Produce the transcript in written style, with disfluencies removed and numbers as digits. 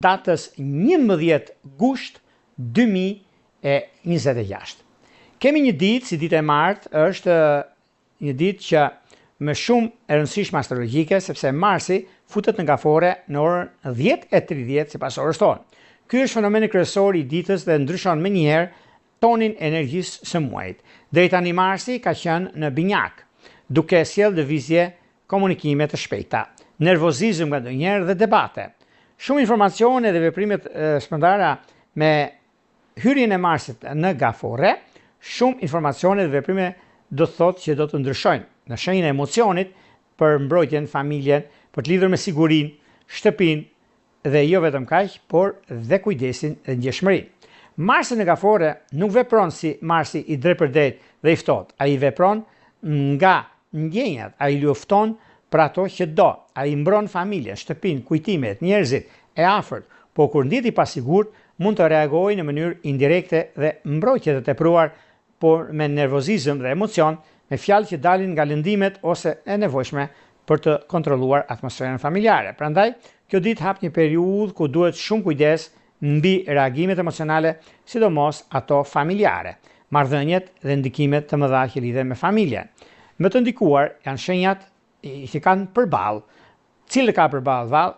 Datës 11 gusht 2026. Kemi një ditë, si ditë e martë, është një ditë që më shumë e rëndësishme astrologjike, sepse Marsi futet në gaforre në orën 10:30 sipas orës tonë. Ky është fenomeni kryesor i ditës dhe ndryshon menjëherë tonin e energjisë së muajit. Deri tani Marsi ka qenë në Binjak, duke sjellë lëvizje, komunikime të shpejta, nervozizëm nganjëherë dhe debate. Shumë informacione dhe veprime të shpërndara me hyrjen e Marsit në gaforre, shumë informacione dhe veprime do të thotë që do të ndryshojnë në shenjën e emocionit për mbrojtjen, familjen, për të lidhur me sigurinë, shtëpinë dhe jo vetëm kaq, por dhe kujdesin dhe ndjeshmërinë. Marsi në gaforre nuk vepron si Marsi i drejtpërdrejtë dhe i ftohtë. Ai vepron nga ndjenjat, ai lufton për ato që do, ai mbron familjen, shtëpinë, kujtimet, njerëzit e afërt, por kur ndihet i pasigurt, mund të reagojë në mënyrë indirekte dhe mbrojtje të tepruar, por me nervozizëm dhe emocion, me fjalë që dalin nga lëndimet ose e nevojshme për të kontrolluar atmosferën familjare. Prandaj, kjo ditë hap një periudhë ku duhet shumë kujdes mbi reagimet emocionale, sidomos ato familjare, marrëdhëniet dhe ndikimet të mëdha që lidhen me familjen. Më të ndikuar janë shenjat që kanë përballë. Cilë ka përballë vallë?